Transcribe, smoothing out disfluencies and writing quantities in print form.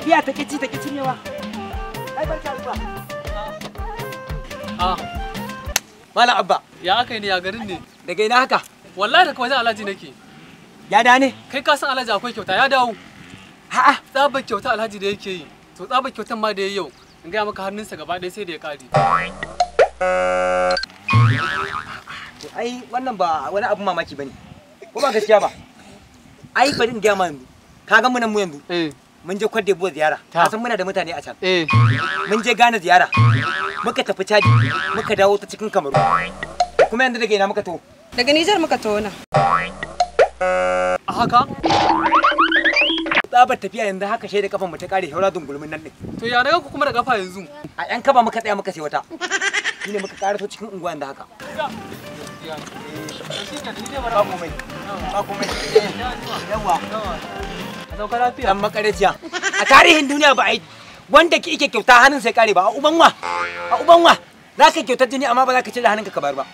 Tafiya ta kici ta kici newa. Ai barka zuwa. Ah, Malam Abba, ya aka yi ne ya garin ne? Daga ina haka? Wallahi daga wajen Alhaji nake. Ya da ne? Kai ka san Alhaji akwai kyauta ya dawo. A'a, Tsabar kyauta Alhaji da yake yi. To tsabar kyautan ma da yayi yau. In gaya maka hannunsa gaba ɗaya sai da ya ƙare. To ai wannan ba wani abun mamaki bane. Ko ba gaskiya ba? Ai bari in gaya ma yanzu. Ka ga mu nan mu yanzu. Eh, Mun je Cote d'Ivoire ziyara. Ta. Ka san muna da mutane a can. eh. Mun je Ghana ziyara. Muka tafi Chad, muka dawo ta cikin Kamaru. Kuma yanzu daga ina muka to? Daga Nijar muka tona. A haka? Tsabar tafiya yanzu haka shaida kafan mu ta kare shaura dungulmin nan din. To ya naga ku kuma da kafa yanzu? A yan kaba muka tsaya muka sai wata. Shine muka karaso cikin unguwa yanzu haka. Ba komai. Ba komai. Yawa. A sauka lafiya. Dan makareciya. A tarihin duniya ba a yi wanda ke ike kyauta hannun sai kare ba a uban wa. A uban wa. Za ka kyautar jini amma ba za ka cire hannunka ka bayar ba.